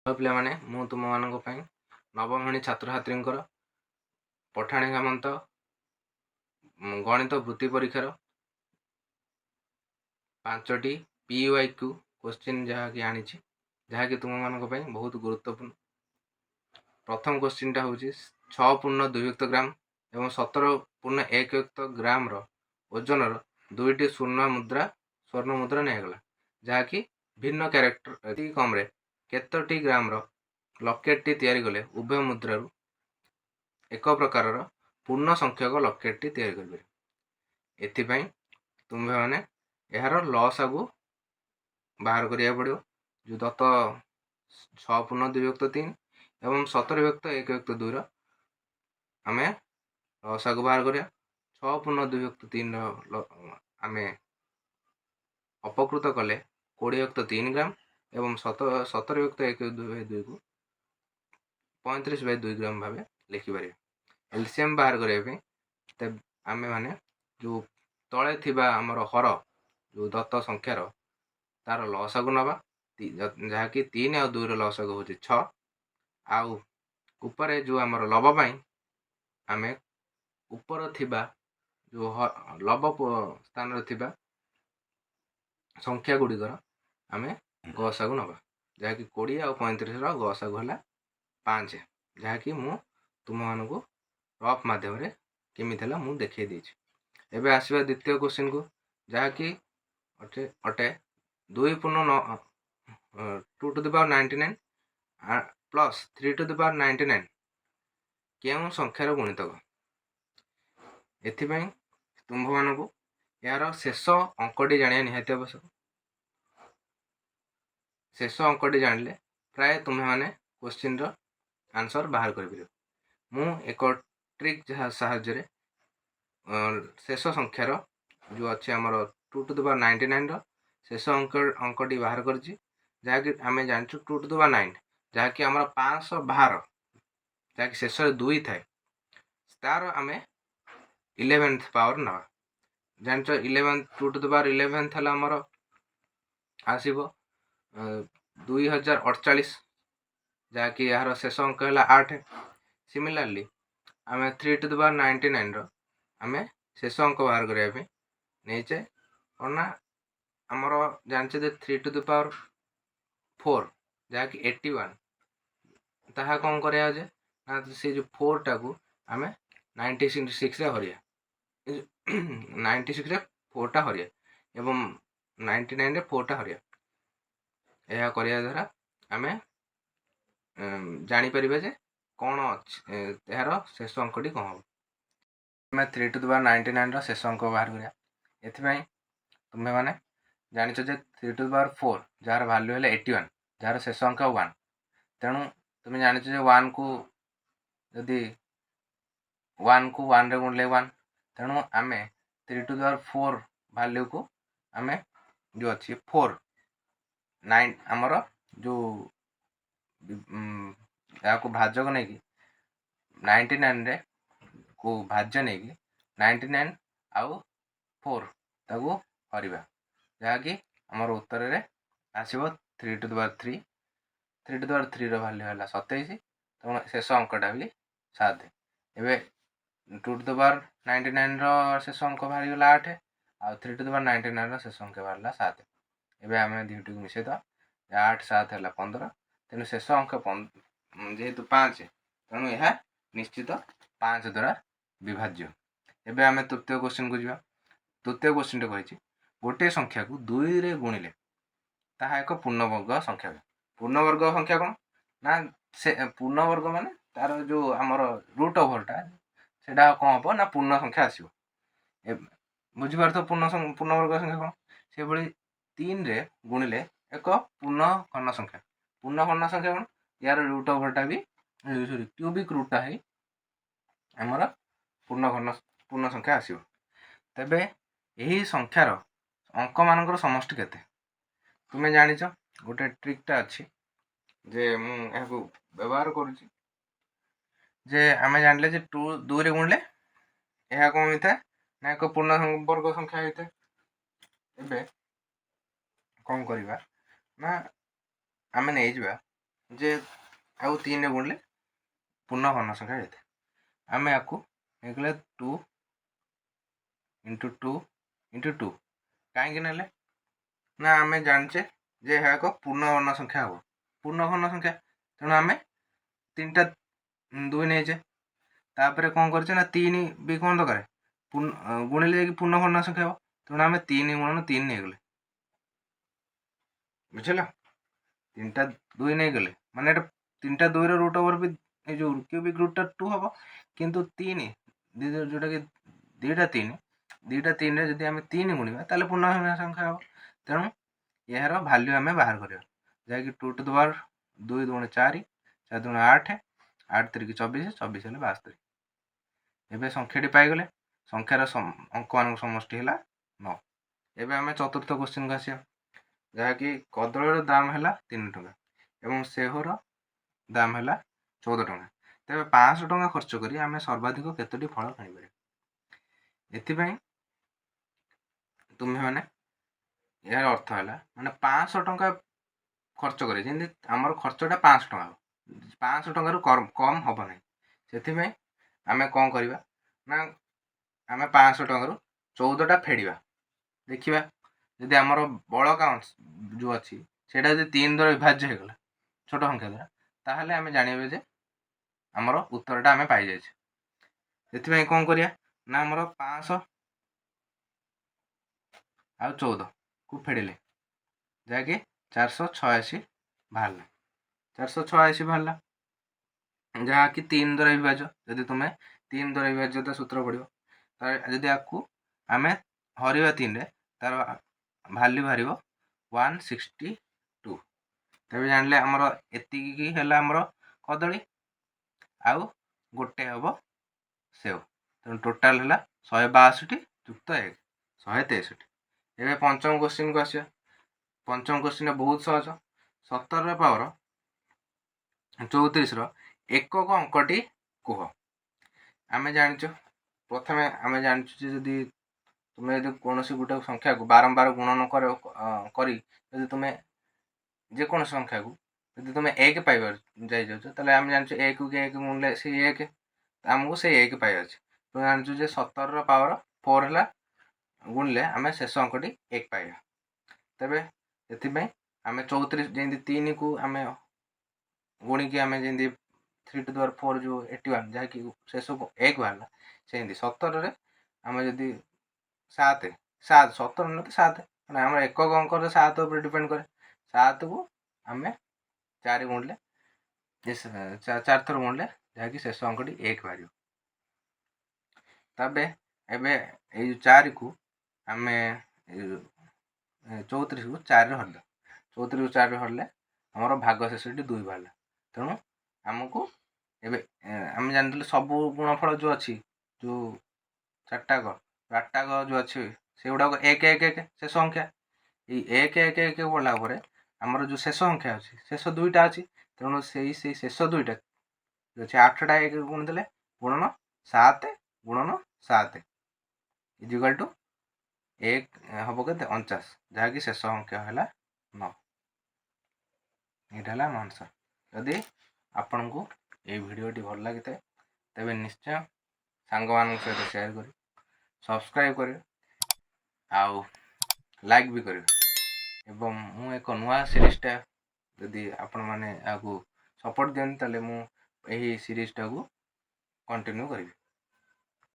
ପିଲାମାନେ, ମୁଁ ତୁମମାନଙ୍କ ପାଇଁ ନବମ ଶ୍ରେଣୀ ଛାତ୍ରଛାତ୍ରୀଙ୍କର ପଠାଣି ସାମନ୍ତ ଗଣିତ ବୃତ୍ତି ପରୀକ୍ଷାର ପାଞ୍ଚଟି PYQ question ଯାହାକି ଆଣିଛି, ଯାହାକି ତୁମମାନଙ୍କ ପାଇଁ ବହୁତ ଗୁରୁତ୍ୱପୂର୍ଣ୍ଣ। ପ୍ରଥମ କୋଶ୍ଚିନ୍ଟା ହେଉଛି, 6.2 ଗ୍ରାମ ଏବଂ 17.1 ଗ୍ରାମର ଓଜନର ଦୁଇଟି ସ୍ୱର୍ଣ୍ଣ ମୁଦ୍ରା ନିଆଗଲା, ଯାହାକି ଭିନ୍ନ କ୍ୟାରେକ୍ଟର। ଅତି କମରେ କେତୋଟି ଗ୍ରାମର ଲକେଟଟି ତିଆରି କଲେ ଉଭୟ ମୁଦ୍ରାରୁ ଏକ ପ୍ରକାରର ପୂର୍ଣ୍ଣ ସଂଖ୍ୟକ ଲକେଟଟି ତିଆରି କରିପାରିବ? ଏଥିପାଇଁ ତୁମ୍ଭେମାନେ ଏହାର ଲସାଗୁ ବାହାର କରିବାକୁ ପଡ଼ିବ। ଯେଉଁ ଦତ୍ତ 6.2 3 ଏବଂ 17 ବିଭକ୍ତ 1 ବିଭକ୍ତ 2ର ଆମେ ଲସାଗୁ ବାହାର କରିବା। 6.2 3ର ଆମେ ଅପକୃତ କଲେ 20 ବିଭକ୍ତ 3 ଗ୍ରାମ ଏବଂ 17 ବିଭକ୍ତ 1 ବାଇ 2କୁ 35 ବାଇ 2 ଗ୍ରାମ ଭାବେ ଲେଖିପାରିବା। ଏଲସିଏମ୍ ବାହାର କରିବା ପାଇଁ ତେବେ ଆମେମାନେ ଯେଉଁ ତଳେ ଥିବା ଆମର ହର, ଯେଉଁ ଦତ୍ତ ସଂଖ୍ୟାର, ତାର ଲସାଗୁ ନେବା, ଯାହାକି 3 ଆଉ 2ର ଲସାଗୁ ହେଉଛି 6। ଆଉ ଉପରେ ଯେଉଁ ଆମର ଲବ ପାଇଁ ଆମେ ଉପର ଥିବା ଯେଉଁ ଲବ ସ୍ଥାନରେ ଥିବା ସଂଖ୍ୟା ଗୁଡ଼ିକର ଆମେ ଗସାଗୁ ନେବା, ଯାହାକି 20 ଆଉ 35ର ଗସାଗୁ ହେଲା 5, ଯାହାକି ମୁଁ ତୁମମାନଙ୍କୁ ରଫ୍ ମାଧ୍ୟମରେ କେମିତି ହେଲା ମୁଁ ଦେଖାଇ ଦେଇଛି। ଏବେ ଆସିବା ଦ୍ୱିତୀୟ କୋଶ୍ଚିନ୍କୁ, ଯାହାକି ଅଟେ 2.9, 2 to the power 99 plus 3 to the power 99 କେଉଁ ସଂଖ୍ୟାର ଗୁଣିତକ? ଏଥିପାଇଁ ତୁମ୍ଭମାନଙ୍କୁ ଏହାର ଶେଷ ଅଙ୍କଟି ଜାଣିବା ନିହାତି ଆବଶ୍ୟକ। ଶେଷ ଅଙ୍କଟି ଜାଣିଲେ ପ୍ରାୟ ତୁମେମାନେ କୋଶ୍ଚିନ୍ର ଆନ୍ସର୍ ବାହାର କରିପାରିବ। ମୁଁ ଏକ ଟ୍ରିକ୍ ଯାହା ସାହାଯ୍ୟରେ ଶେଷ ସଂଖ୍ୟାର ଯେଉଁ ଅଛି ଆମର 2 to the power 99ର ଶେଷ ଅଙ୍କଟି ବାହାର କରିଛି, ଯାହାକି ଆମେ ଜାଣିଛୁ 2 ଟୁ the power 9, ଯାହାକି ଆମର 512, ଯାହାକି ଶେଷରେ 2 ଥାଏ, ତାର ଆମେ 11th power ନେବା। ଜାଣିଛ, 11, 2 ଟୁ the power 11th ହେଲା ଆମର ଆସିବ 2048, ଯାହାକି ଏହାର ଶେଷ ଅଙ୍କ ହେଲା 8। ସିମିଲାରଲି ଆମେ 3 ଟୁ the power 99ର ଆମେ ଶେଷ ଅଙ୍କ ବାହାର କରିବା ପାଇଁ ନେଇଛେ କ'ଣ ନା ଆମର ଜାଣିଛେ ଯେ 3 ଟୁ the power 4, ଯାହାକି 81, ତାହା କ'ଣ କରିବା ଯେ ନା ସେ ଯେଉଁ 4ଟାକୁ ଆମେ 96ରେ ହରିବା, 96ରେ 4ଟା ହରିବା ଏବଂ 99ରେ 4ଟା ହରିବା। ଏହା କରିବା ଦ୍ୱାରା ଆମେ ଜାଣିପାରିବା ଯେ କ'ଣ ଅଛି, ଏହାର ଶେଷ ଅଙ୍କଟି କ'ଣ ହେବ। ଆମେ 3 ଟୁ the power 99ର ଶେଷ ଅଙ୍କ ବାହାର କରିବା। ଏଥିପାଇଁ ତୁମେମାନେ ଜାଣିଛ ଯେ 3 ଟୁ the power 4, ଯାହାର ଭାଲ୍ୟୁ ହେଲା 81, ଯାହାର ଶେଷ ଅଙ୍କ 1। ତେଣୁ ତୁମେ ଜାଣିଛ ଯେ ୱାନ୍କୁ ଯଦି ୱାନ୍କୁ ୱାନ୍ରେ ଗୁଣିଲେ 1। ତେଣୁ ଆମେ 3 ଟୁ the power 4 ଭାଲ୍ୟୁକୁ ଆମେ ଯେଉଁ ଅଛି 4 9 ଆମର ଯେଉଁ ଏହାକୁ ଭାଜକ ନେଇକି, 99ରେ କୁ ଭାଜ୍ୟ ନେଇକି 99 ଆଉ 4 ତାକୁ ହରିବା, ଯାହାକି ଆମର ଉତ୍ତରରେ ଆସିବ 3 to the power 3। 3 to the power 3ର value ହେଲା 27, ତେଣୁ ଶେଷ ଅଙ୍କଟା ବି 7। ଏବେ 2 ଟୁ the power 99ର ଶେଷ ଅଙ୍କ ବାହାରିଗଲା 8 ଆଉ 3 ଟୁ the power 99ର ଶେଷ ଅଙ୍କ ବାହାରିଲା 7। ଏବେ ଆମେ ଦୁଇଟିକୁ ମିଶାଇଦେବା। 8 7 ହେଲା 15। ତେଣୁ ଶେଷ ଅଙ୍କ ଯେହେତୁ 5, ତେଣୁ ଏହା ନିଶ୍ଚିତ 5 ଦ୍ୱାରା ବିଭାଜ୍ୟ। ଏବେ ଆମେ ତୃତୀୟ କୋଶ୍ଚିନ୍କୁ ଯିବା। ତୃତୀୟ କୋଶ୍ଚିନ୍ଟା କହିଛି, ଗୋଟିଏ ସଂଖ୍ୟାକୁ 2ରେ ଗୁଣିଲେ ତାହା ଏକ ପୂର୍ଣ୍ଣବର୍ଗ ସଂଖ୍ୟା ହୁଏ। ପୂର୍ଣ୍ଣବର୍ଗ ସଂଖ୍ୟା କ'ଣ ନା ସେ ପୂର୍ଣ୍ଣବର୍ଗ ମାନେ ତାର ଯେଉଁ ଆମର ରୁଟ୍ ଓଭରଟା, ସେଇଟା କ'ଣ ହେବ ନା ପୂର୍ଣ୍ଣ ସଂଖ୍ୟା ଆସିବ। ବୁଝିପାରୁଥିବ ପୂର୍ଣ୍ଣବର୍ଗ ସଂଖ୍ୟା କ'ଣ। ସେଭଳି 3ରେ ଗୁଣିଲେ ଏକ ପୂର୍ଣ୍ଣ ଘନ ସଂଖ୍ୟା। ପୂର୍ଣ୍ଣ ଘନ ସଂଖ୍ୟା କ'ଣ? ୟାର ରୁଟ୍ ଓଭରଟା ବି, ସରି, କ୍ୟୁବିକ୍ ରୁଟ୍ଟା ହେଇ ଆମର ପୂର୍ଣ୍ଣ ସଂଖ୍ୟା ଆସିବ। ତେବେ ଏହି ସଂଖ୍ୟାର ଅଙ୍କମାନଙ୍କର ସମଷ୍ଟି କେତେ? ତୁମେ ଜାଣିଛ, ଗୋଟେ ଟ୍ରିକ୍ଟା ଅଛି ଯେ ମୁଁ ଏହାକୁ ବ୍ୟବହାର କରୁଛି ଯେ ଆମେ ଜାଣିଲେ ଯେ 2ରେ ଗୁଣିଲେ ଏହା କ'ଣ ହୋଇଥାଏ ନା ଏକ ପୂର୍ଣ୍ଣ ବର୍ଗ ସଂଖ୍ୟା ହୋଇଥାଏ। ଏବେ କ'ଣ କରିବା ନା ଆମେ ନେଇଯିବା ଯେ ଆଉ ତିନିରେ ଗୁଣିଲେ ପୂର୍ଣ୍ଣ ଘନ ସଂଖ୍ୟା ହେଇଥାଏ। ଆମେ ୟାକୁ ନେଇଗଲେ two into two into two। କାହିଁକି ନେଲେ ନା, ଆମେ ଜାଣିଛେ ଯେ ଏହା ଏକ ପୂର୍ଣ୍ଣ ଘନ ସଂଖ୍ୟା ହେବ, ପୂର୍ଣ୍ଣ ଘନ ସଂଖ୍ୟା। ତେଣୁ ଆମେ ତିନିଟା ଦୁଇ ନେଇଛେ। ତାପରେ କ'ଣ କରିଛେ ନା, ତିନି ବି କ'ଣ ଦରକାର? ପୂର୍ଣ୍ଣ ଗୁଣିଲେ ଯାଇକି ପୂର୍ଣ୍ଣ ଘନ ସଂଖ୍ୟା ହେବ। ତେଣୁ ଆମେ ତିନି ଗୁଣନ ତିନି ନେଇଗଲେ। ବୁଝିଲ? ତିନିଟା ଦୁଇ ନେଇଗଲେ ମାନେ ଏଇଟା ତିନିଟା ଦୁଇର ରୁଟ୍ ଓଭର ବି, ଏଇ ଯେଉଁ କ୍ୟୁବିକ୍ ରୁଟ୍ଟା ଟୁ ହେବ। କିନ୍ତୁ ତିନି ଯେଉଁଟାକି ଦୁଇଟା ତିନି, ଦୁଇଟା ତିନିରେ ଯଦି ଆମେ ତିନି ଗୁଣିବା, ତାହେଲେ ପୂର୍ଣ୍ଣ ସଂଖ୍ୟା ହେବ। ତେଣୁ ଏହାର ଭାଲ୍ୟୁ ଆମେ ବାହାର କରିବା, ଯାହାକି ଟୁ ଟୁ the power ଦୁଇ ଦୁଗୁଣେ ଚାରି, ଚାରି ଦୁଗୁଣେ ଆଠ, ଆଠ ତିରିକି 24, 24 ହେଲେ 72। ଏବେ ସଂଖ୍ୟାଟି ପାଇଗଲେ। ସଂଖ୍ୟାର ଅଙ୍କମାନଙ୍କ ସମଷ୍ଟି ହେଲା 9। ଏବେ ଆମେ ଚତୁର୍ଥ କୋଶ୍ଚିନ୍କୁ ଆସିବା, ଯାହାକି କଦଳୀର ଦାମ ହେଲା 3 ଟଙ୍କା ଏବଂ ସେଓର ଦାମ ହେଲା 14 ଟଙ୍କା। ତେବେ 500 ଟଙ୍କା ଖର୍ଚ୍ଚ କରି ଆମେ ସର୍ବାଧିକ କେତୋଟି ଫଳ କିଣିପାରିବା? ଏଥିପାଇଁ ତୁମେମାନେ, ଏହାର ଅର୍ଥ ହେଲା ମାନେ 500 ଟଙ୍କା ଖର୍ଚ୍ଚ କରି, ଯେମିତି ଆମର ଖର୍ଚ୍ଚଟା 500 ଟଙ୍କା ହେବ, 500 ଟଙ୍କାରୁ କମ୍ ହେବ ନାହିଁ। ସେଥିପାଇଁ ଆମେ କ'ଣ କରିବା ନା, ଆମେ 500 ଟଙ୍କାରୁ 14ଟା ଫେଡ଼ିବା। ଦେଖିବା, ଯଦି ଆମର ବଳକା ଯେଉଁ ଅଛି, ସେଇଟା ଯଦି ତିନି ଦ୍ୱାରା ବିଭାଜ୍ୟ ହେଇଗଲା ଛୋଟ ସଂଖ୍ୟା ଦ୍ୱାରା, ତାହେଲେ ଆମେ ଜାଣିବେ ଯେ ଆମର ଉତ୍ତରଟା ଆମେ ପାଇଯାଇଛେ। ସେଥିପାଇଁ କ'ଣ କରିବା ନା, ଆମର 500 ଆଉ 14କୁ ଫେଡ଼ିଲେ ଯାହାକି 486 ବାହାରିଲା। 486 ବାହାରିଲା, ଯାହାକି ତିନି ଦ୍ୱାରା ବିଭାଜ୍ୟ। ଯଦି ତୁମେ ତିନି ଦ୍ୱାରା ବିଭାଜ୍ୟତା ସୂତ୍ର ପଡ଼ିବ, ତାହେଲେ ଯଦି ଆକୁ ଆମେ ହରିବା ତିନିରେ, ତାର ଭାଲ୍ୟୁ ବାହାରିବ 162। ତେବେ ଜାଣିଲେ ଆମର ଏତିକି ହେଲା ଆମର କଦଳୀ ଆଉ ଗୋଟେ ହେବ ସେଓ। ତେଣୁ ଟୋଟାଲ୍ ହେଲା 162 ଯୁକ୍ତ 1, 163। ଏବେ ପଞ୍ଚମ କୋଶ୍ଚିନ୍କୁ ଆସିବା। ପଞ୍ଚମ କୋଶ୍ଚିନ୍ଟା ବହୁତ ସହଜ। 17ର ପାୱାର 34ର ଏକକ ଅଙ୍କଟି କୁହ। ଆମେ ଜାଣିଛୁ, ପ୍ରଥମେ ଆମେ ଜାଣିଛୁ ଯେ ଯଦି ତୁମେ ଯଦି କୌଣସି ଗୋଟେ ସଂଖ୍ୟାକୁ ବାରମ୍ବାର ଗୁଣନ କରି ଯଦି ତୁମେ ଯେକୌଣସି ସଂଖ୍ୟାକୁ ଯଦି ତୁମେ ଏକ ପାଇବାର ଯାଇଯାଉଛ, ତାହେଲେ ଆମେ ଜାଣିଛୁ ଏକକୁ ଏକ ଗୁଣିଲେ ସେଇ ଏକ, ଆମକୁ ସେଇ ଏକ ପାଇବାର ଅଛି। ତ ଜାଣିଛୁ ଯେ 17ର ପାୱାର ଫୋର୍ ହେଲା, ଗୁଣିଲେ ଆମେ ଶେଷ ଅଙ୍କଟି ଏକ ପାଇବା। ତେବେ ସେଥିପାଇଁ ଆମେ 34, ଯେମିତି ତିନିକୁ ଆମେ ଗୁଣିକି ଆମେ ଯେମିତି three to the power four ଯେଉଁ 81, ଯାହାକି ଶେଷକୁ ଏକ ବାହାରିଲା, ସେମିତି 17ରେ ଆମେ ଯଦି ସାତ, ସାତ, 17 ନୁହେଁ ତ ସାତ, ମାନେ ଆମର ଏକକ ଅଙ୍କରେ ସାତ ଉପରେ ଡିପେଣ୍ଡ କରେ। ସାତକୁ ଆମେ ଚାରି ଗୁଣିଲେ, ଚାରି ଥର ଗୁଣିଲେ ଯାହାକି ଶେଷ ଅଙ୍କଟି ଏକ ବାହାରିବ। ତାପରେ ଏବେ ଏଇ ଯେଉଁ ଚାରିକୁ ଆମେ 34କୁ ଚାରିରେ ହରିଦେବା। 34କୁ ଚାରିରେ ହରିଲେ ଆମର ଭାଗ ଶେଷଟି ଦୁଇ ବାହାରିଲା। ତେଣୁ ଆମକୁ ଏବେ ଆମେ ଜାଣିଥିଲୁ, ସବୁ ଗୁଣଫଳ ଯେଉଁ ଅଛି, ଯେଉଁ ଚାରିଟାକ ଆଠଟାକ ଯେଉଁ ଅଛି, ସେଗୁଡ଼ାକ ଏକ ଏକ ଏକ ଶେଷ ସଂଖ୍ୟା। ଏଇ ଏକ ଏକ ଏକ ପଡ଼ିଲା ପରେ ଆମର ଯେଉଁ ଶେଷ ସଂଖ୍ୟା ଅଛି, ଶେଷ ଦୁଇଟା ଅଛି। ତେଣୁ ସେଇ ଶେଷ ଦୁଇଟା ଅଛି, ଆଠଟା ଏକ ଗୁଣିଦେଲେ, ଗୁଣନ ସାତ ଗୁଣନ ସାତ ଇଜିକାଲ୍ ଟୁ ଏକ ହେବ କେତେ? 49, ଯାହାକି ଶେଷ ଅଙ୍କ ହେଲା 9। ଏଇଟା ହେଲା ଆମ ଆନ୍ସର୍। ଯଦି ଆପଣଙ୍କୁ ଏଇ ଭିଡ଼ିଓଟି ଭଲ ଲାଗିଥାଏ, ତେବେ ନିଶ୍ଚୟ ସାଙ୍ଗମାନଙ୍କ ସହିତ ସେୟାର କରିବେ, ସବସ୍କ୍ରାଇବ୍ କରିବେ ଆଉ ଲାଇକ୍ ବି କରିବେ। ଏବଂ ମୁଁ ଏକ ନୂଆ ସିରିଜଟା, ଯଦି ଆପଣମାନେ ଏହାକୁ ସପୋର୍ଟ ଦିଅନ୍ତି, ତାହେଲେ ମୁଁ ଏହି ସିରିଜଟାକୁ କଣ୍ଟିନ୍ୟୁ କରିବି।